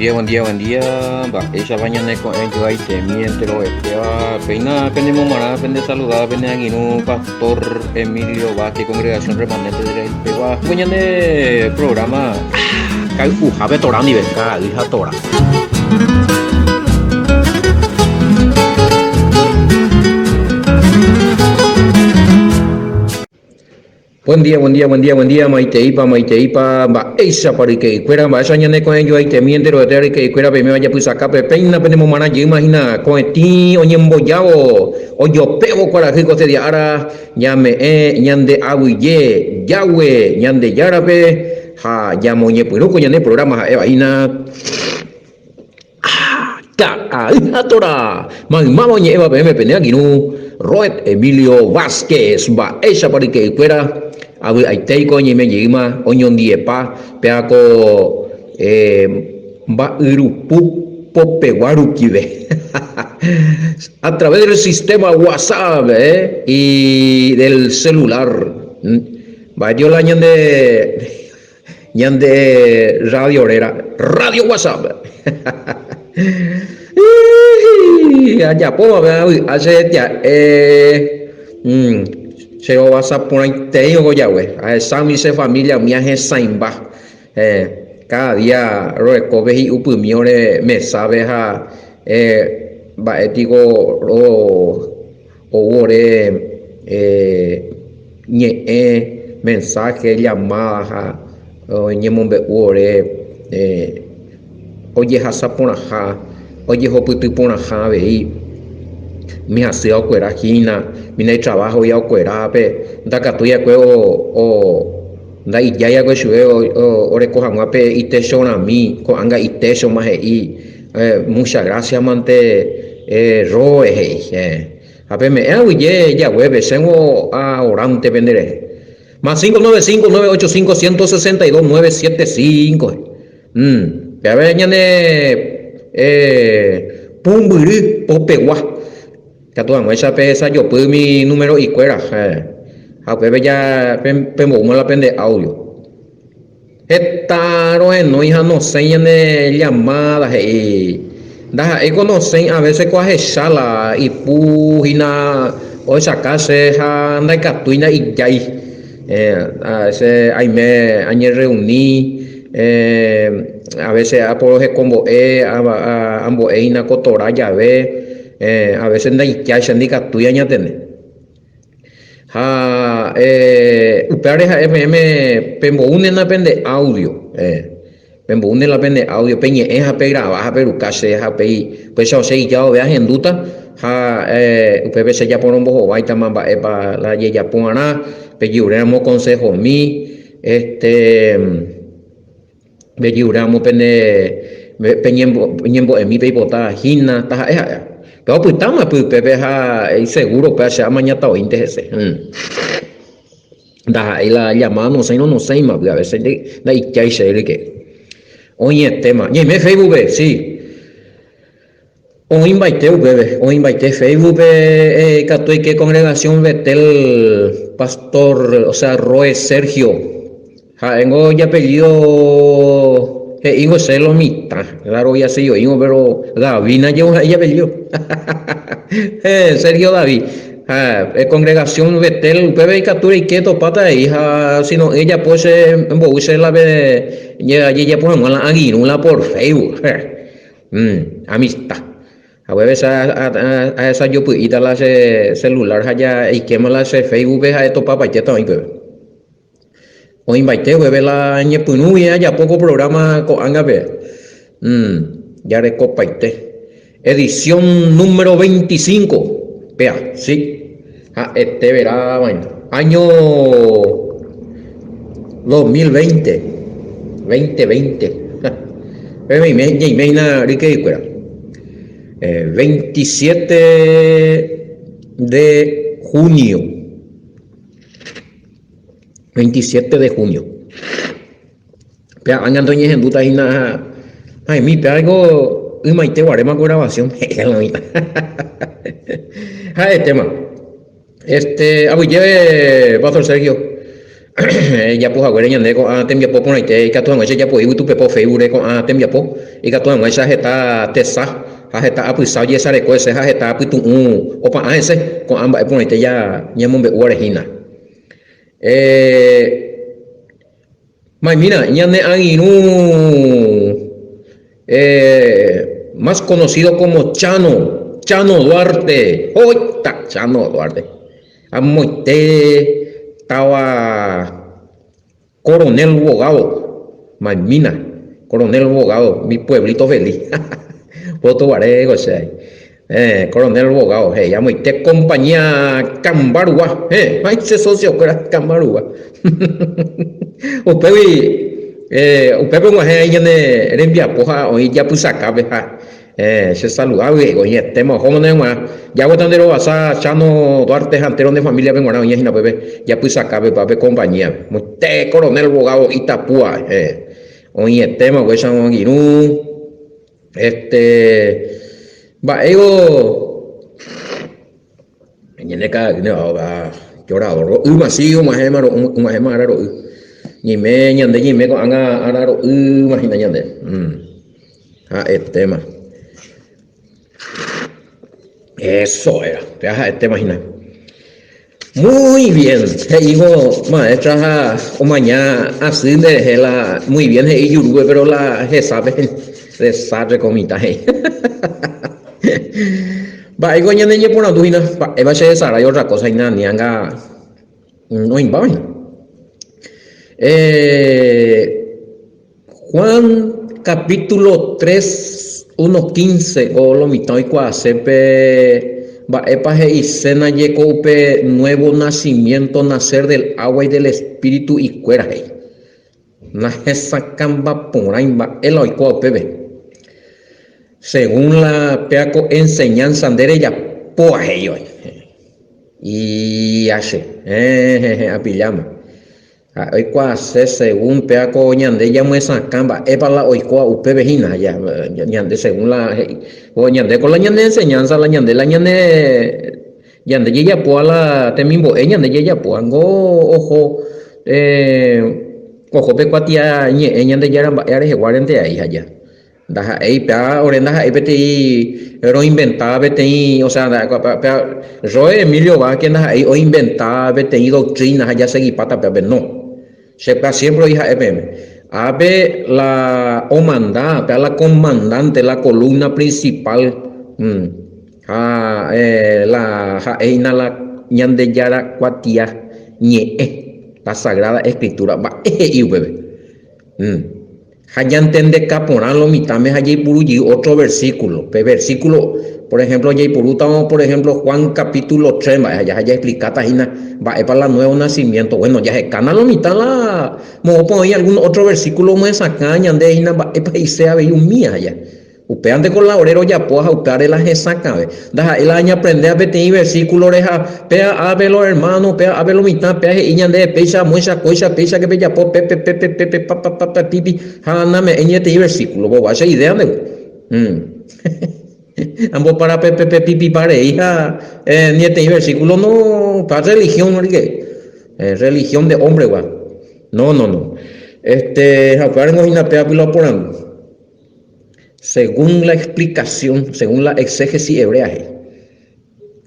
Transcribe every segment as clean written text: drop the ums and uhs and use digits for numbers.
Buen día, buen día, buen día. Mba'éichapa ñane ko'ẽ joaitemi enterovetéva. Péina penemomarã, pende saludada, pene angirũ Pastor Emilio Vázquez, Congregación Remanente de Israel-pegua. Ko ñane programa kay'uhápe Torá ndive, ka'ay ha Torá. Buen día, buen día, buen día, buen día, maiteípa, maiteípa, mba'éichapa ryke'ykuéra, mba'éicha ñane ko'ẽjoaitemi enterovete ryke'ykuéra peiméva japysakápe, péina penemomarã jeýma hína ko'ẽtĩ oñembojávo, ojopévo kuarahy ko este día ára, ñame'ẽ ñande aguyje Yahweh Ñandejárape ha ñamoñepyrũ ko ñane programa ha'éva hína. Ka'ay ha Torá, maymáva oñe'ẽva peẽme pene angirũ, Roet Emilio Vázquez, mba'éichapa ryke'ykuéra, avy'aitéiko oñeime jeýma oñondiepa péa ko mba'yrupu popegua rupive. A través del sistema WhatsApp y del celular. Mba'e tio la ñande Ñande radio réra, Radio WhatsApp. Ajapóva pe avy'a che tia'e. Che rovasa porãitei oho jague. Ahecha umi che familia umi ahesãimba. Cada día rorekópe hi'upymi ore mesápe ha mba'e piko ou ore ñe'ẽ, mensaje, llamada ha oñemombe'u ore ojehasa porãha, ojehopyty porãha avei, umi hasýva okuera hína, umi ndaitraváhoi okuera pe ndakatúi va'ekue ndaijái va'ekue chupe oreko hag̃ua pe itechorãmi, ko'ág̃a itéchoma he'i mucha gracia mante roe he'i. Ha peme'ẽ aguyje jaguépe, chéngo aoránte penderehe. Más 595 985 162 975. Mm, peave ñane eh, pumbyry popegua. Katu hag̃uáicha pe sajopy umi numero'ikuéra. Eh. Ha upépe ja pemboúma la pende audio. Heta rohenói ha nosẽi ñane llamáda, he'i. Ndaha'éiko nosẽi a vése ko ahecha la ipu hína ohechaka che ha ndaikatúi ndaijái. A vése aime añerreuni, a vése aporohekombo'e, ambo'e hína ko Torá jave, a vése ndaijái che ndikatúi añatende. Ha upévare ha'e peẽme pemboúnena pende audio, pemboúne la pende audio, peñe'ẽ ha pegrava ha peruka che ha upéi upéicha osẽ ija vove ahendúta ha upépe che japorombohováitama mba'épa la jajapo va'erã, pejeruréramo consejomi, este. Pejeruréramo pende peñembo'emi peipota hína, taha'e ha'éva. Pe opytáma pypépe ha isegúro upéva che amañáta oĩnte hese. Ndaha'éi la llamada nosẽirõ nosẽima, a veces ndaijái che ryke. Oĩetéma. Ñaime Facebook-pe, sí. Oĩmbaite upépe, oĩmbaite Facebook-pe ikatu eike congregación Betel pastor, o sea, Roe Sergio. Ha'éngo ijapellido he'íngo che lo mitã, claro ojaseio'íngo, pero David ndaje ha'e ijapellido. Sergio David. Ha congregación Betel upépe ikatu reike topáta avei ha sino ejapo che mbou che la pe jajejapo hag̃ua la angirũ la por Facebook. Amista. Haguépe che ahesajopy'íta la che celular ha ja eikéma la che Facebook-pe ha etopapaitéta oĩ peve. Oĩmbaite upépe la ñepyrũgui ajapo ko programa ko'ág̃ape. Jarekopaite. Edición número 25. Péa, sí. Ha'ete vera vaina. Año 2020. 2020. Pe ñaime hína ryke'ykuéra. 27 de junio. 27 de junio. Pe ág̃a ndoñehendúta hína ha'emi pe álgo ymaite guaréma ko grabación he'i la oĩta. Ha'etéma. Este, aguyjeve Pastor Sergio. Ejapo haguére ñande ko'ã tembiapo porãite ikatu hag̃uáicha ejapo'i yvytupepo Facebook-re ko'ã tembiapo, ikatu hag̃uáicha heta tesa ha heta apysa ojesareko hese ha heta apytu'ũ opa'ã hese ko'ã mba'e porãite ñamombe'úvare hína. Maimína, ñane angirũ más conocido como Chano, Chano Duarte, hoyta Chano Duarte. Amoite táva Coronel Bogado, Malmina, Coronel Bogado, mi pueblito feliz. Foto guare ko che. Eh, Coronel Bogado, he'i amoite compañía Kambarugua. Eh, ha che socio kuéra Kambarugua. Upégui eh, upépe og̃uahẽ aĩ ñane rembiapo ha oĩ japysakápe ha Héẽ, che saludágui he'i oĩetéma ohóma ndéve g̃uarã. Jaguata nde rovasa Chano Duarte ha entéro nde familia-pe g̃uarã oĩha hína upépe japysakápe pe compañía-pe. Moite Coronel Bogado Itapúa, héẽ, oĩetéma upéicha angirũ. Este, mba'éiko ñane ka'aguy va llorador ro'ýma si og̃uahẽma og̃uahẽma ára ro'y. Ñaime ñande ñaime ko'ág̃a ára ro'ýma hína ñande. Ha'etéma. Eso era. Péva ha'etéma hína. Muy bien, he'ívo maestra ha omaña asy nderehe la muy bien he'i jurúpe pero la hesápe desastre ko mitã he'i. Mba'éiko ñane ñeporandu hína? Mba'épa che hesarái otra cosa hína ani anga oĩmbáva hína. Eh, Juan capítulo 3, 1, 15 ko lo mitã oikuaase pe mba'épa he'ise ndaje ko upe nuevo nacimiento nacer del agua y del espíritu ikuéra he'i. Nahesakãmba porãi mba'e la oikóva upépe. Según la péa ko enseñanza nde rejapóva he'i oĩ. Iache, héẽ, apilláma. Ha'e oikuaase según péva ko ñande ñamyesakã mba'épa la oikóva upépe hína, ñande según la he'i, ko ñande ko la ñane enseñanza la ñande la ñane ñande jajapóva la temimbo'e ñande jajapóva ngo oho oho pe kuatia ñe'ẽ Ñandejára mba'e reheguárente ai ha ja. Ndaha'éi péva ore ndaha'éi peteĩ roinventáva peteĩ, o sea, péva Roe Emilio Vázquez ndaha'éi oinventáva peteĩ doctrina ha jasegipáta pévape, no. Che péva siempre oĩ ha'e peẽme. Ápe la omanda, péva la comandante, la columna principal, ha la ha'e hína la Ñandejára kuatia ñe'ẽ, la Sagrada Escritura, mba'e he'i upépe. Ha ñantendeka porã lo mitãme ha jaipuru jey ótro versíkulo. Pe versíkulo, por ehémplo, jaipurútavo por ehémplo Juan kapítulo 3 mba'e ha jaexplikáta hína mba'épa la nuévo nasimiénto. Vuéno, jahekána lo mitã la moõpa oĩ algún ótro versíkulo omyesakã ñande hína mba'épa he'ise avei umía aja. Upévante ko la ore rojapóva ha upévare la hesakãve. Ndaha'éi la añeaprendéva peteĩ versíkulore ha péa ápe lo ermáno, péa ápe lo mitã, péa he'i ñandéve péicha, amóicha, kóicha, péicha ke pejapo, pe, pe, pe, pe, pe, pe, pa, pa, pa, pa, pi, pi, ha name'ẽi ni peteĩ versíkulo. Vova che idea ndéve. Ambopara pe, pe, pe, pi, pi, pa rei ha ni peteĩ versíkulo no, pa religión rike. Religión de hombre-gua. No, no, no. Este, ha upéva rengo hína péva py la oporandu. Según la explicación, según la exégesis hebrea he'i,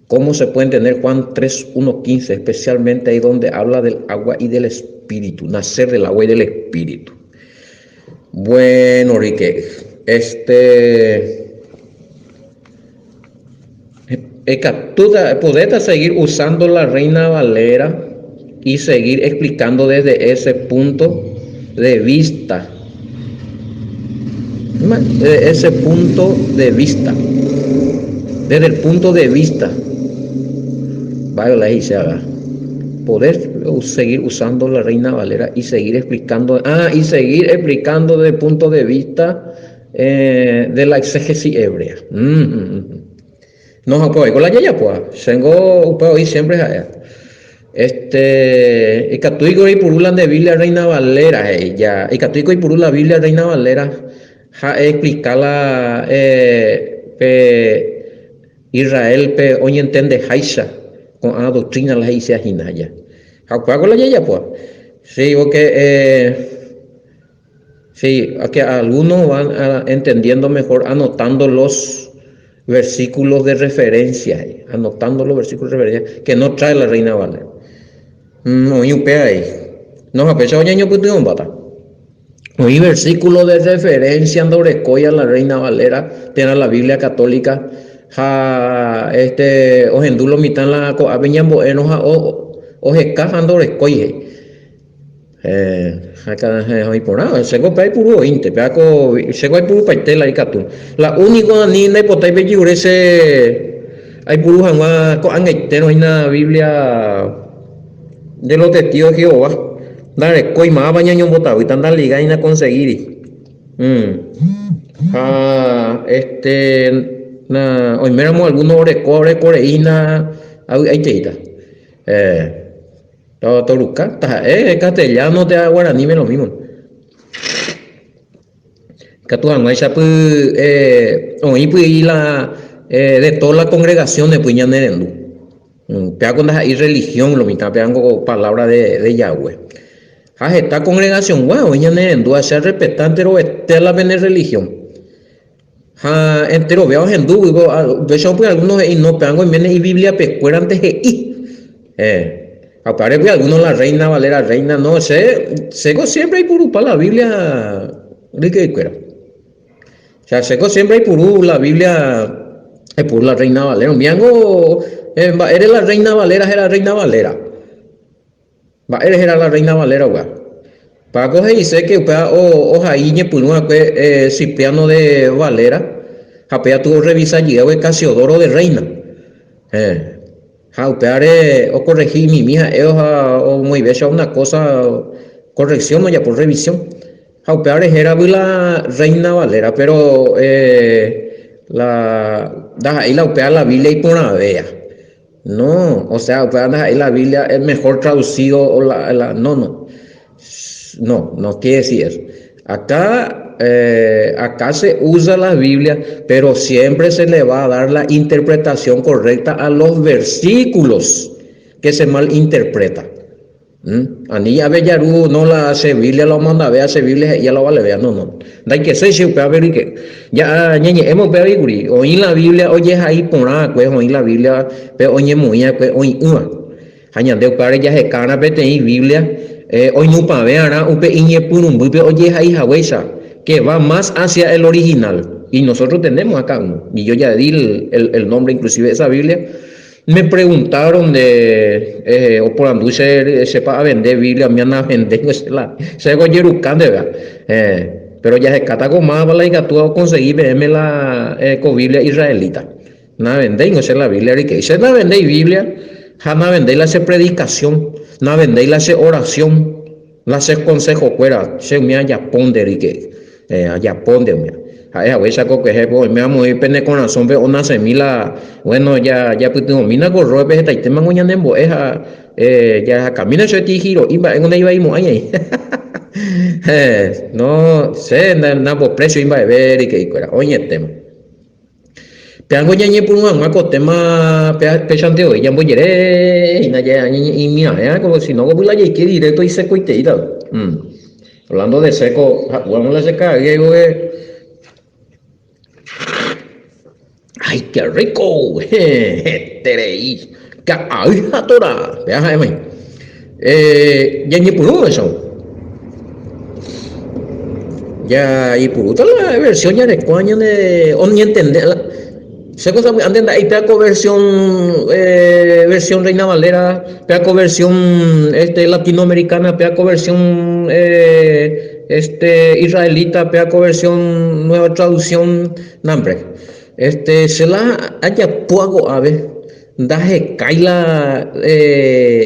¿Cómo se puede entender Juan 3, 1, 15, especialmente ahí donde habla del agua y del espíritu, nacer del agua y del espíritu? Bueno, Rique, este Ekatúta, podéta seguir usando la Reina Valera y seguir explicando desde ese punto de vista. Desde ese punto de vista. Desde el punto de vista. Vaya la he'ise avei. Poder seguir usando la Reina Valera y seguir explicando. Ah, y seguir explicando desde el punto de vista eh, de la exégesis hebrea. Mm, mm, mm. No, ha upéva oiko la jajapóva. Chéngo upéva oĩ siempre ha'e. Este, ikatúiko reipuru la nde Biblia Reina Valera, he'i ja. Ikatúiko eipuru la Biblia Reina Valera ha eexplika la eh, pe Israel-pe oñentendeháicha ko'ã doctrina la he'ise hína ja. Ha upéva ko la jajapóva. Sí, porque eh, sí, que algunos van entendiendo mejor anotando los versículos de referencia, anotando los versículos de referencia que no trae la Reina Valera. Oĩ upéva he'i. No, ha péicha oñañopytyvõmbáta. Oĩ versículo de referencia ndorekói a la Reina Valera térã la Biblia Católica ha este ohendu lo mitã la ko'ápe ñambo'érõ ha oheka ha ndorekói he'i. Ha oĩ porã, chéko pe aipuru oĩnte, péva ko chéko aipurupaite la ikatu. La úniko ani ndaipotái pejyure che aipuru hag̃ua ko'ag̃aitérõ hína Biblia de los testigos de Jehová. Ndarekói mávapa ñañombotavýta, ndaligái nakonseguíri. Ha este na oiméramo alguno orekóva orekorei hína avy'aiteíta. Toruka, taha'e castellano térã guaraníme lo mismo. Ikatu hag̃uáicha py oĩ py'i la de toda la congregaciones py ñane rendu. Péva ko ndaha'éi religión lo mitã, péva niko palabra de Yahweh. Ha heta congregación-gua oĩ ñane rendúva, che arrespeta enterovete la pene religión. Ha enterovéva ohendu upéicha oĩ alguno he'i no, pévango oiméne ibibliapekuérante he'i. Ha upévare py'a alguno la Reina Valera Reina, no, che, chéko siempre aipurupa la Biblia ryke'ykuéra. O sea, chéko siempre aipuru la Biblia, aipuru la Reina Valera. Umíango, mba'ére la Reina Valera héra Reina Valera? Mba'ére héra la Reina Valera upéva? Paco he'ise ke upéva ohai ñepyrũ va'ekue Cipriano de Valera ha péva tu orrevisa jey Casiodoro de Reina. Ha upévare okorrehi imimi ha'e ha omoĩvécha una kósa corrección ojapo revisión. Ha upévare héravy la Reina Valera, péro la ndaha'éi la upéva la Biblia iporãvéa. No, o sea, upéva ndaha'éi la Biblia el mejor traducido o la, la, no, no. No, no quiere decir eso. Acá, eh, acá se usa la Biblia, pero siempre se le va a dar la interpretación correcta a los versículos que se malinterpreta. Ani jave jaru no la che Biblia la omandave che Biblia he'ía la ovalevea. No, no. Ndaikeséi che upéva peruike. Ja ñañe'ẽma upéva kuri. Oĩ la Biblia ojehai porã va'ekue, oĩ la Biblia pe oñemoĩ va'ekue oĩ'ỹva. Ha ñande upévare jaheka va'erã peteĩ Biblia oinupãve va'erã upe iñepyrũmbýpe ojehai haguéicha, que va más hacia el original. Y nosotros tenemos acá uno. Y yo ya di el, el nombre inclusive de esa Biblia. Me preguntaron de oporandu che chépa avende Biblia umía navendéingo che la chéko ojeruka ndéve pero jahekáta ko mávapa la ikatúva okonsegi peẽme la ko Biblia israelita navendéingo che la Biblia rike che navendéi Biblia ha navendéi la che predicación navendéi la che oración la che consejo kuéra che umía ajapónte rike Ajapónte umíva. Ha'e haguéicha ko kuehe oime amoĩ pene korasõpe onasemi la bueno japytyvõmína ko rróepe hetaitémango ñanembo'e ha jahakamína chupe tihiro'i mba'éngo ndaivaimo'ãi aĩ. No che nambopresioi mba'eve ryke'ykuéra, oĩetéma. Péango ñañepyrũ hag̃ua ko téma péichante voi ñambojere hína ñañe'ẽmiavẽ ko si no ko la jaike directo isekoiteíta. Hablando de seco, ha'úvamo la che ka'ay aigove. Ay, qué rico! Heterei. Ka'ay ha tora. Péa ha'émai. Ñañepyrũ eso. Jaipurúta la versión jarekóva ñande oñentende che ko sapy'ánte nda'éi péa ko versión versión Reina Valera, péa ko versión este latinoamericana, péa ko versión este israelita, péa ko versión nueva traducción, nambre. Este che la ajapo ago'áve. Ndahekái la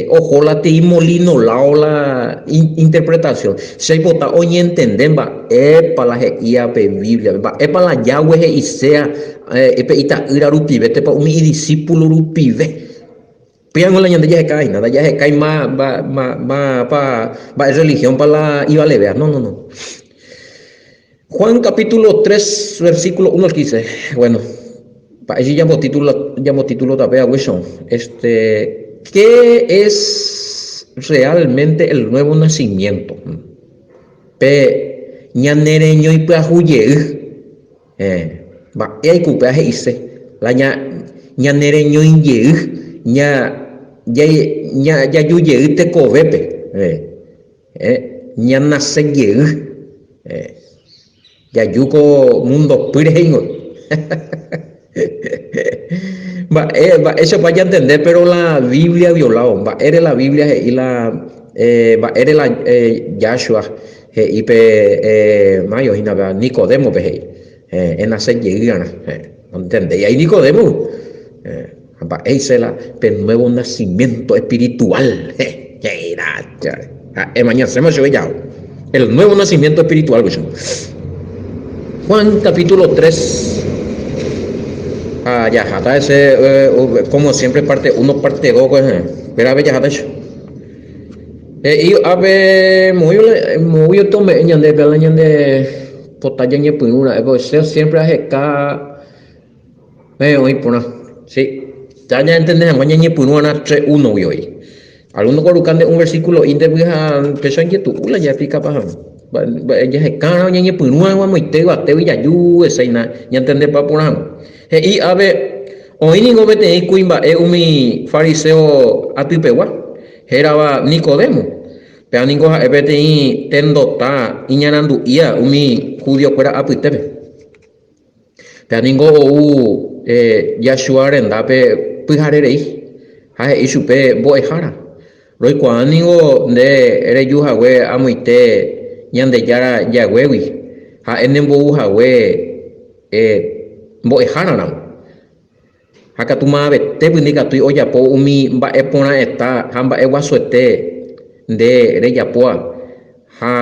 oho la tei molino láo la interpretación. Che aipota oñentende mba'épa la he'íva pe Bíbliape, mba'épa la Yahweh he'iséa pe ita'ýra rupive térã umi idisípulo rupive. Pévango la ñande jaheka hína, ndajahekái mba'e religiónpa la ivalevéva. No, no, no. Juan capítulo 3, versículo 1 al 15. Bueno, mba'éicha jambotítulota pe haguéicha. Este, ¿qué es? realmente el nuevo nacimiento? Pe ñane reñói pyahu jey. Héẽ, mba'e aiko upéva he'ise, la ña, ñane reñói jey, ña, ña, jaju jey tekovépe. Héẽ, héẽ, ñanase jey. Héẽ. Jaju ko mundo py rehe ningo. Mba'e, mba'éichapa ñantende péro la Biblia violado, mba'ére la Biblia he'i la eh, mba'ére la eh, Yahshua he'i pe eh, mayo hína pe Nicodémope he'i, eh, enase jeýrarã. Eh, nontendéi ahí Nicodemo. Eh, ha mba'éicha la pe nuevo nacimiento espiritual. Eh, Ha'éma ñasẽma chupe jaho. El nuevo nacimiento espiritual guicho. Juan capítulo 3. Ha jaháta ese, eh, como siempre, parte 1, parte 2, pues, eh. Espera, ve jaháta hecho. He'i ápe moĩ otome'ẽ ñande pe la ñande pota ñañepyrũ ra'e, porque che siempre aheka eh, oĩ porã. Sí. Ya ñaentende hag̃ua ñañepyrũ va'erã 3 1-gui oĩ. Alguno oruka nde un versikulo'íntepy ha péicha ojetu'u la jaexplikapa hag̃ua. Mba'e jahekárõ ñañepyrũ hag̃ua amoite yvatégui jaju heseína ñantendepa porã hag̃ua. He'i ápe, Oĩ ningo peteĩ kuimba'e umi fariséo atypegua, hérava Nicodemo. Péva ningo ha'e peteĩ tendota iñarandu'íva umi judiokuéra apytépe. Péva ningo ou Yahshua rendápe pyhare rei, ha he'i chupe, Mbo'ehára, roikuaa ningo nde reju hague amoite Ñandejára jaguégui, ha'e nembou hague mbo'ehára ramo. Ha katu maavetépy ndikatúi ojapo umi mba'e porãeta ha mba'e guasuete nde rejapóva, ha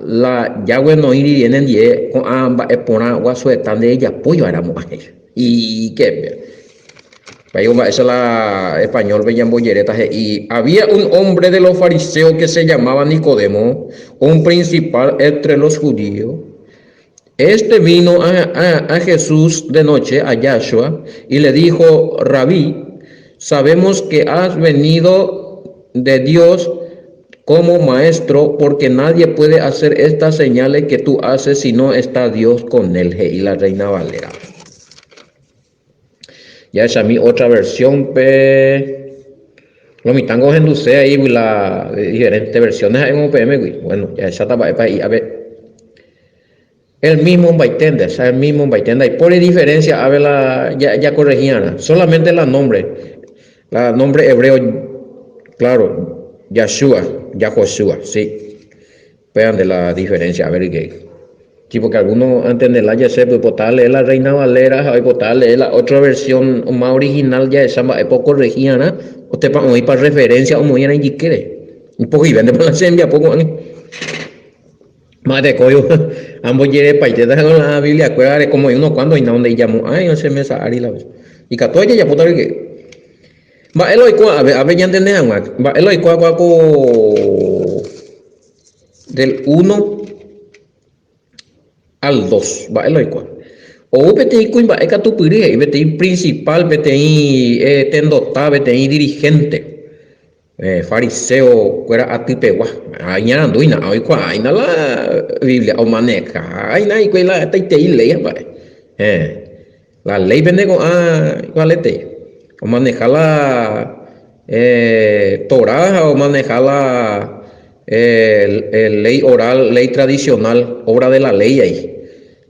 la Yahweh noĩ rire nendie ko'ã mba'e porã guasueta nderejapói va'erãmo'ã he'i. Iképe. Upéi omba'éicha la español-pe ñambojeréta he'i, Había un hombre de los fariseos que se llamaba Nicodemo, un principal entre los judíos. Este vino a, Jesús de noche, a Yahshua, y le dijo, Rabí, sabemos que has venido de Dios como maestro, porque nadie puede hacer estas señales que tú haces si no está Dios con él. Y la reina Valera. Jahechami otra versión-pe. Lo mitãngo ohenduse ahí la diferentes versiones ha'éngo peẽmegui. Bueno, jahecháta mba'épa he'i ápe. El mismo mbaiténte, o sea, el mismo mbaiténte. Ndaipóri diferencia ápe la jakorrehi'arã. Solamente la nombre. La nombre hebreo, claro, Yahshua, Yahoshua, sí. Pévante la diferencia, a ver qué. Sí, porque algunos antende la ya sé, pues oipota lee la Reina Valera ha oipota lee la otra versión más original jahecha mba'épa okorrehi'arã, otépa oĩpa referencia omoĩ'arã ijykére. Ipohyvéntepa la che rembiapo ko'ág̃a. Mba'etekói ambojerepaitéta la Biblia kuéra areko omoĩ unos cuantos oĩna donde ijamo'ãi che mesa ári la vez. Ikatu ajejapóta rike. Mba'e la oikóva ápe, ápe ñantende hag̃ua, mba'e la oikóva kua ko del uno al dos, mba'e la oikóva. Ou peteĩ kuimba'e katupyry he'i peteĩ principal, peteĩ tendota, peteĩ dirigente, fariseo kuéra aty pegua. Ha iñarandúina, oikuaáina la Biblia, omaneháina hikuái la hetaitei léi ha mba'e. La léi pende ko'ã igualetei. Omaneha la Torá ha omaneha la léi oral, léi tradicional, obra de la léi ahí.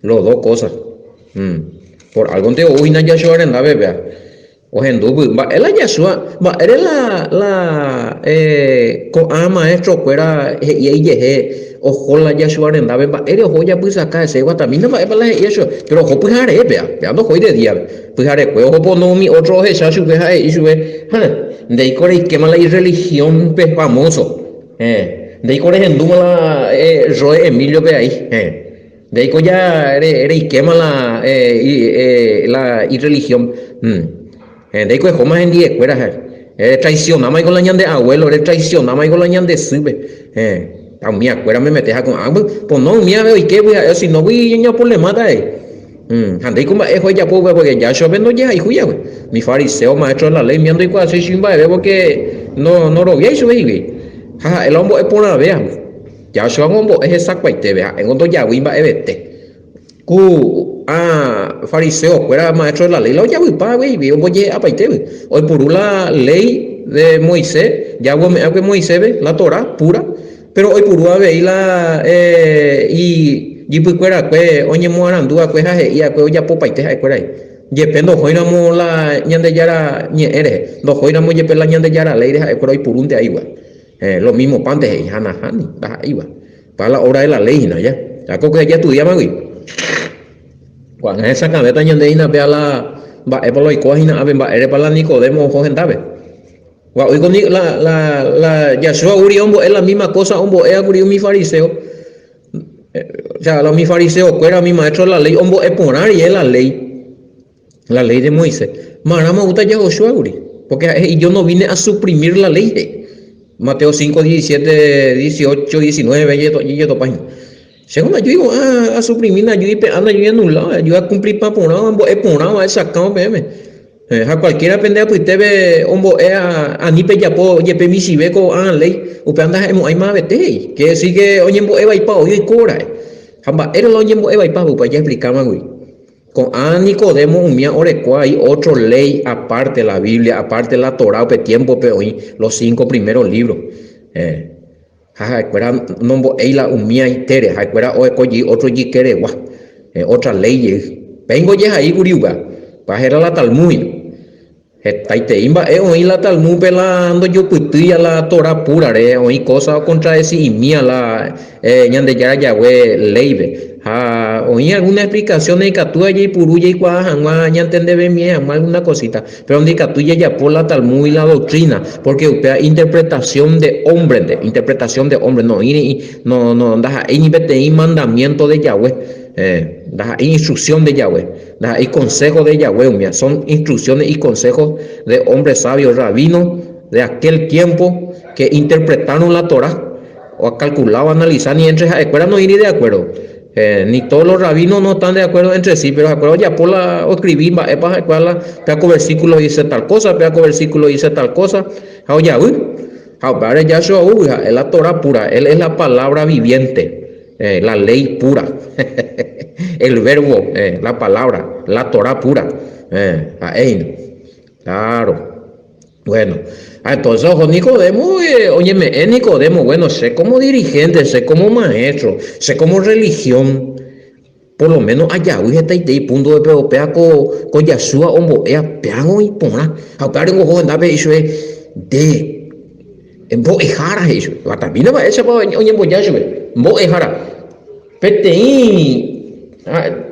Los dos cosas. Por álgonte ou hína Yahshua rendápe péva. Ohendúpy, mba'e la Yahshua, mba'ére la, la ko'ã maestro-kuéra he'íva ijehe oho la Yahshua rendápe, mba'ére oho ojapysaka hese, eguatamína mba'épa la he'íva chupe, péro oho pyharépe, péva ndohói de díape, pyharekue oho pono umi ótro ohecha chupe ha he'i chupe, Ha, ndéiko reikéma la irrelihiónpe famóso, héẽ, ndéiko rehendúma la Roe Emilio-pe ai, héẽ. Ndéiko ja reikéma la la irreligión. Ndéiko ehóma hendiekuéra ha retraicionámaiko la ñande abuelo, retraicionámaiko la ñande sýpe. Ha umiakuéra memete ha ko'ág̃a pono umiave oikégui ha'e osinógui ñañaproblemáta avei. Ha ndéiko mba'e eho ejapo upéva porque Yahshua-pe ndojehayhúi hague. Umi fariseo, maestro de la ley umía ndoikuaaséi chugui mba'eve porque noroviái chupe hikuái. Ha ha'e la ombo'e porãvéva. Yahshua ombo'e hesakuaitépe, ha'éngo ndojavýi mba'evete. Ku ã fariseo kuéra maestro de la ley la ojavypa avei ombojehe'apaitégui. Oipuru la ley de Moisés, Yahweh ome'ẽ va'ekue Moiséspe, la Torá pura, pero oipuru avei la ijypykuerakue oñemoarandu va'ekue ha he'i va'ekue ojapopaite ha'ekuéra. Jepe ndohóiramo la Ñandejára ñe'ẽ rehe, ndohóiramo jepe la Ñandejára ley rehe ha'ekuéra oipurúnte aigua. Lo mismo pánte he'i ha nahániri, ndaha'éiva. Pa la obra de la ley hína, ya. Ya ko que jaestudiámagui. Ko'ág̃a hesakãvéta ñande hína péa la mba'épa la oikóva hína ápe, mba'érepa la Nicodemo oho hendápe. Gua'úiko ni la la la Yahshua guri ombo'e la misma cosa ombo'éva kuri umi fariseo. O sea, la umi fariseo kuéra, umi maestro de la ley ombo'e porã rire la ley. La ley de Moisés. Marãma oúta Yahoshua kuri, porque ha'e he'i yo no vine a suprimir la ley he'i. Mateo 5, 17, 18, 19 jetopa hína. Chéko ndajúi ko'ã asuprimir, ndajúi pe'a, ndajúi anula, ajúi akumplipa porãva, ambo'e porãva, ahechakãva peẽme. Ha cualquiera pende apytépe ombo'e ani pejapo jepe michĩve ko'ã ley, upéva ndaha'emo'ãi mavete he'i. Quiere decir que oñembo'e vaipa oĩ oikóra'e. Ha mba'ére la oñembo'e vaipa upéva jaexplikáma kuri. Ko'ã Nicodemo umía oreko ai ótro léi apárte la Biblia, apárte la Torá upe tiémpope oĩ los cinco priméro lívro. Ha ha'ekuéra nombo'éi la umía itére, ha'ekuéra oeko jey ótro jykeregua, ótra léi jey. Péingo ojehai kuri upéva, upéva héra la Talmud hína. Hetaitei mba'e oĩ la Talmúdpe la ndojopytýia la Torá púrare, oĩ kósa okontradesi'imía la Ñandejára Yahweh léipe. Ha oĩ algúna explikasión ikatúva jaipuru jaikuaa hag̃ua ñantendevemie hag̃ua algúna kosíta, péro ndaikatúi jajapo la Talmúdgui la doktrína, pórke upéva interpretasión de ómbrente, interpretasión de ómbre, noĩri, ndaha'éi ni peteĩ mandamiénto de Yahweh, ndaha'éi instruksión de Yahweh. Ndaha'éi consejo de Yahweh umía, son instrucciones y consejos de hombres sabios, rabinos de aquel tiempo que interpretaron la Torah, ocalculá o analizá ni entre ha'ekuéra noĩri de acuerdo. Ni todos los rabinos no están de acuerdo entre sí, pero ha'ekuéra ojapo la oescribí mba'épa ha'ekuéra la péa ko versículo he'ise tal cosa, péa ko versículo he'ise tal cosa, ha ojavy. Ha upévare Yahshua oúgui ha'e la Torah pura, él es la palabra viviente. La ley pura, el verbo, la palabra, la Torá pura, ha'e hína. Claro. Bueno, ha entonces oho Nicodemo oñeme'ẽ Nicodemo, bueno, che como dirigente, che como maestro, che como religión, por lo menos ajavy hetaitei punto pero upéva ko ko Yahshua ombo'éva péango iporã. Ha upévare oho hendápe he'i chupe, nde Mbo'ehára he'i chupe. Vatamína mba'éichapa oñemboja chupe. Mbo'ehára. Peteĩ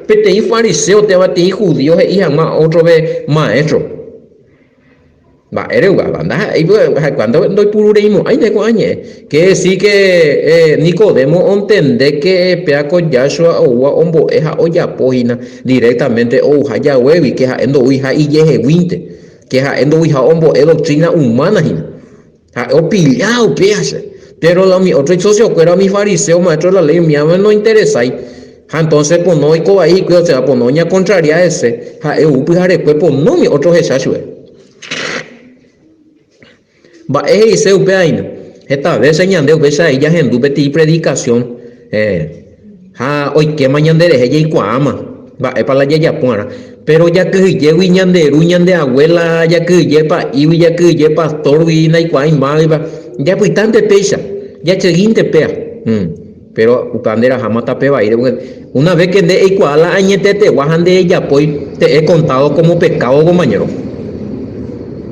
peteĩ fariseo térã peteĩ judío he'i hag̃ua ótrove maestro. Mba'ére upéva? Ndaha'éi ha'ekuéra ndoipurureimo'ãinte ko'ã ñe'ẽ. Quiere decir que Nicodemo ontende que péa ko Yahshua oúva ombo'e ha ojapo hína directamente ouha Yahweh-gui, que ha'e ndouiha ijeheguínte, que ha'e ndouiha ombo'e doctrina humana hína. Ha'e opilla upéva che. Péro la umi ótro isociokuéra, umi fariseo, maestro de la ley, umíva nointeresái. Ha entonces pono oiko vai hikuái, osea pono oñakontraria hese, ha'e ou pyharekue pono umi ótro ohecha chupe. Mba'e he'ise upéva hína? Heta vése ñande upéicha avei jahendu peteĩ predikasión, Ha oikéma ñanderehe jaikuaáma mba'épa la jajapo va'erã. Péro jakyhyjégui ñande ru, ñande avuéla, jakyhyje pa'ígui, jakyhyje pastórgui, ndaikuaái mávipa, japytánte péicha, jacheguínte péa. Péro upéva nderaháma tape vaíre, pórke una ves ke nde eikuaa la añetetegua ha nderejapói, te he kontádo kómo pekádo kompañéro.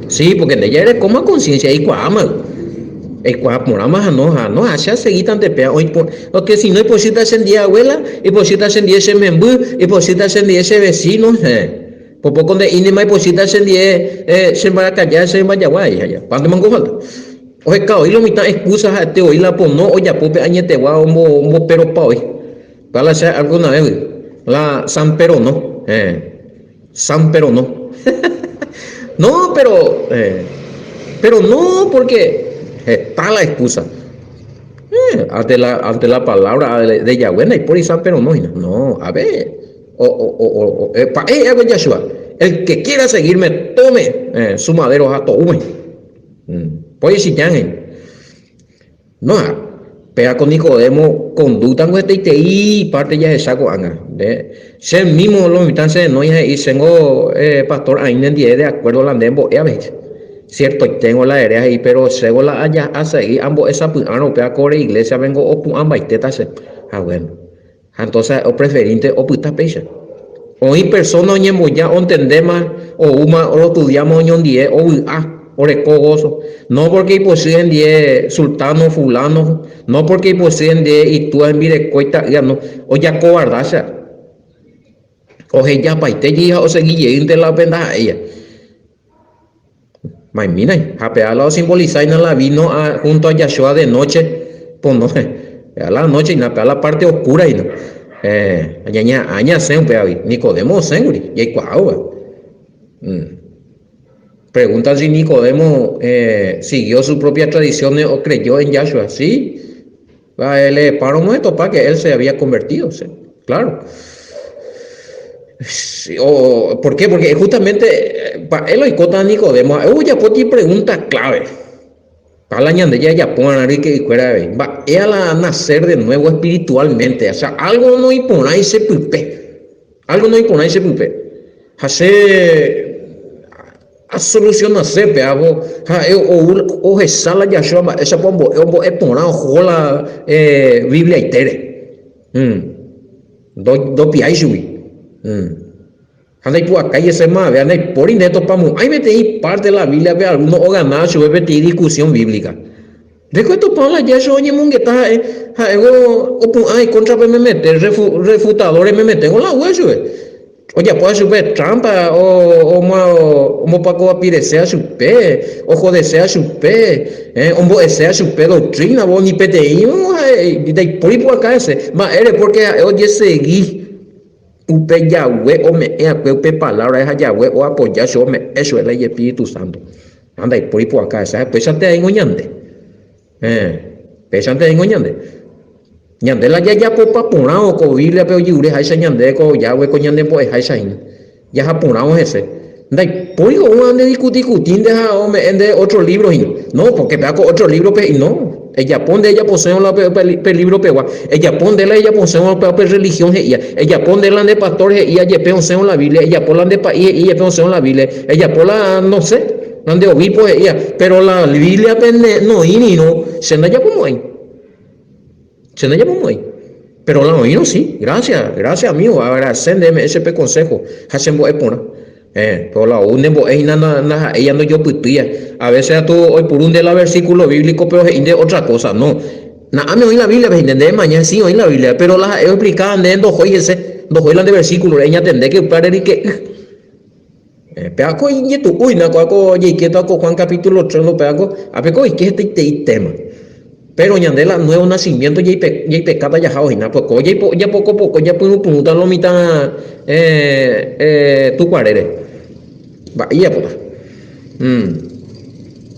Si, pórke nde jarekóma konsiénsia, eikuaáma. Eikuaa porãma ha no, ha no, ha che asegítante péa oĩ porã. Porque si no ipochýta chendie abuela, ipochýta chendie che memby, ipochýta chendie che vecino, héẽ. Por poco nde'ínema ipochýta chendie che mbarakaja, che mbajagua, he'i aja. Cuánto mango falta? Oheka oĩ lo mitã excusa ha'ete oĩ la pono ojapo pe añetegua omboperopa oĩ. Upéva la che alguna vez la San Perono, héẽ. San pero no. No, pero pero no porque heta la excusa. Ante la ante la palabra de Yahweh ndaipóri San pero no hína. No, a ver, o o o o pa'e he'i Yahshua, el que quiera seguirme tome su madero ha to'úme. Pói chichã he'i. No, péva ko Nicodemo conducta ngo hetaiterei parte jahecha ko'ág̃a. Nde, che mismo lo mitã che renói ha he'i chéngo pastor aĩ nendive de acuerdo la nde mbo'e avei. Ciertoiténgo la ere he'i pero chéngo la aja asegi ambo'e sapy'árõ upéva ko ore iglesia-pe ngo opu'ãmbaitéta che. Ha bueno. Ha entonces ha'e opreferínte opyta péicha. Oĩ persona oñemboja ontendéma, oúma, orostudiáma oñondie, ovy'a, oreko gozo. No porque ipochy hendie sultano, fulano, no porque ipochy hendie itúa, hembireko, ita'ýra, no. Ojakovarda che. Ohejapaite jey ha osegi jeýnte la upe ndaha'éiva. Maimínai, ha pe ala osimbolisáina la vino a, junto a Yahshua de noche, pono, pe ala noche hína, pe ala parte oscura hína. Eh, ñañeha'ã ñasẽ upévagui. Nicodemo osẽkuri, jaikuaáva. Mm. Pregunta si Nicodemo eh, siguió su propia tradición o creyó en Yahshua. Sí, la leepáramo etopa que él se había convertido, sí, claro. O, ¿por qué? Porque justamente mba'e la oikóta Nicodemo ha'e ojapóti pregunta clave. Pa la ñande jajapo arã ryke'ykuéra avei. Mba'e a la nacer de nuevo espiritualmente. O sea, algo noiporãi che pype. Algo noiporãi che pype. Ha che asolucionase pe avo ha'e ou ohecha la Yahshua mba'éichapa ombo'e ombo'e porã oho la eh, Bibliaitére. Mm. Ndopiái chugui. Ha ndaipu'akái hese maveve, ha ndaipóri ndetopamo'ãi peteĩ párte la Bíbliape algúno oganáva chupe peteĩ diskusión bíblica. Ndéko etopa la Yahshua oñemongeta ha'e, ha'éngo opu'ã ikóntrape memete, refutadóre memeténgo la oúva chupe. Ojapóva chupe trámpa, ombopakovapireséva chupe, ojodeséva chupe, ombo'eséva chupe doctrina, ni peteĩ ndaipóri pu'aka hese. Mba'ére? Pórke ha'e ojesegi upe Yahweh ome'ẽ va'ekue upe palávra ha Yahweh oapoja chupe, ome'ẽ chupe la ijespíritu sánto. Ha ndaipóri pu'aka hese, ha upéichante aĩngo ñande. Héẽ, péichante ningo ñande. Ñande la jajapopa porãvo ko Bíbliape ojyure háicha ñande ko Yahweh ko ñane mbo'eháicha hína. Jaha porãvo hese. Ndaipóri oúva nde dikutikuti nde ha ome'ẽ nde ótro lívro hína. No, pórke péva ko ótro lívrope he'i, no. Ejapo nde ejaposẽvo la pe lívro pegua. Ejapo nde la ejaposẽvo pe rrelihión he'íva. Ejapo nde la nde pastór he'íva jepe osẽvo la Biblia. Ejapo la nde pa'i he'íva jepe osẽvo la Biblia. Ejapo la, no sé. Nande obispo he'íva, pero la Bíbliape noĩrirõ, che ndajapomo'ãi. Che ndajapomo'ãi. Pero la oĩrõ sí, gracias, gracias amigo, agradece nde eme'ẽ che pe consejo ha chembo'e porã. Eh, pero la ou nembo'e hína ndaha'éi ndojopytýia. A veces katu oipuru nde la versículo bíblico pero he'i nde otra cosa. No. Na'áme oĩ la Bíbliape he'i nde, nde emaña, sí oĩ la Bíbliape, pero la ha'e oexplikáva nde ndohói hese, ndohói la nde versículore, eñatendéke upévare ryke'y. Péva ko ijetu'u hína, kóa ko jaikéta ko Juan capítulo 3 upéva ko, ápe ko oike hetaiterei téma. Péro ñande la nuevo nacimiento jaipekáta jahávo hína, pues ko japokopoko japyrũpyrũta lo mitã tukuarére. Mba'e ijapóta.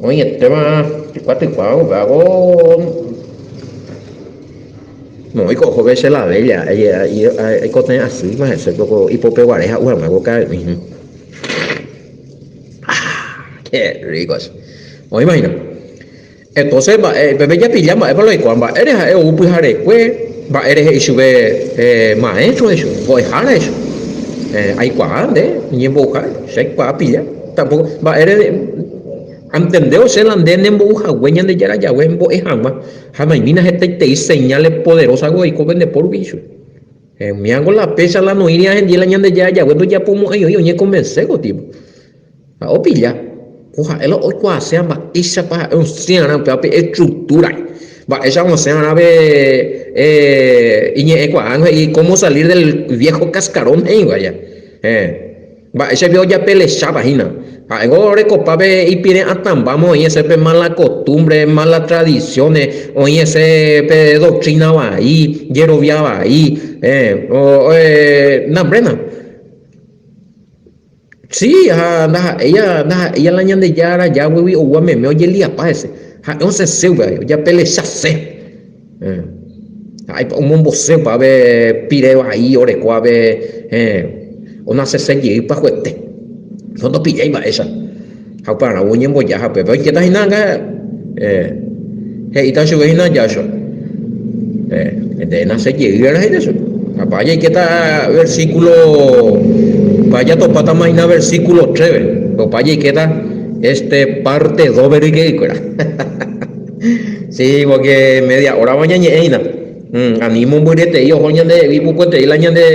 Oĩetéma tykua tykua upéva ko Oiko ohóve che la bella, aikotevẽ asýma hese ko ipopeguare ha'u hag̃ua ko ka'aguĩ. Ah, qué rico eso. Oĩma hína. Entonces, mba'e, upépe japilla mba'épa la oikuaa, mba'ére ha'e ou pyharekue, mba'ére he'i chupe eh, maestro he'i chupe, mbo'ehára he'i chupe. Eh, aikuaa nde ñembouha, che aikuaa pilla. Tampoco, mba'ére antendévo che la nde nembou hague Ñandejára Yahweh mbo'e hag̃ua. Ha naimína hetaitei señales poderosas oiko pende po rupi ichupe. Umíango la péicha la noĩri ahendie la Ñandejára Yahweh ndojapomo'ãi oĩ oñekonvense ko tipo. Ha opilla, ko ha'e la oikuaaséva mba'éichapa ha'e osẽarã upéva pe estructura. Mba'éicha osẽarã pe iñe'ẽkuaa he'i cómo salir del viejo cascarón he'íva ja. Mba'éicha ojapelechápa hína. Ha'éngo orekopa pe ipire atãmbáma oĩ hese pe mala costumbre, mala tradiciones, oĩ hese pe doctrina vai, jerovia vai, nambréna. Sí, ha ndaha'éi ndaha'éi la Ñandejára Yahwehgui oúva meme ojeliapa hese. Ha'e osẽse upéva, ojapelechase. Ha omombose opa pe pire vai orekóva pe onasese jey pyahuete. No ndopillái mba'éicha. Ha upearã oñemboja ha upépe oikéta hína anga. He'íta chupe hína Joshua. Nde nase jey va'erã he'íta chupe. Ha jaikéta versículo, pa jatopátama hína versículo 3-pe. Opa jaikéta este parte 2-pe ryke'ykuéra. Sí, porque media hora-ma ñañe'ẽ hína. Ani mombyryete'i oho ñandehegui ipukuete'i la ñande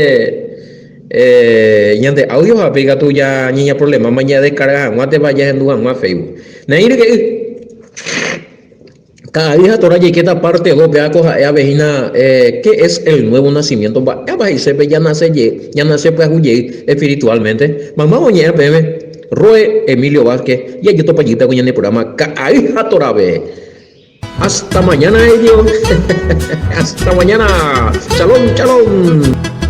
ñande audio ha pe ikatu ja ñañaproblemáma ñadescarga hag̃ua térã jahendu hag̃ua Facebook. Neĩ ryke'y. Ka'ay ha Torá jaikéta parte 2 péva ko ha'e ave hína Qué es el nuevo nacimiento? Mba'épa he'ise pe ñanase jey, ñanase pyahu jey espiritualmente? Maymáva oñe'ẽ peẽme, Roe Emilio Vázquez, jajotopa jeýta ko ñane programa Ka'ay ha Torápe. Hasta mañana ello. Hasta mañana. Shalom, shalom.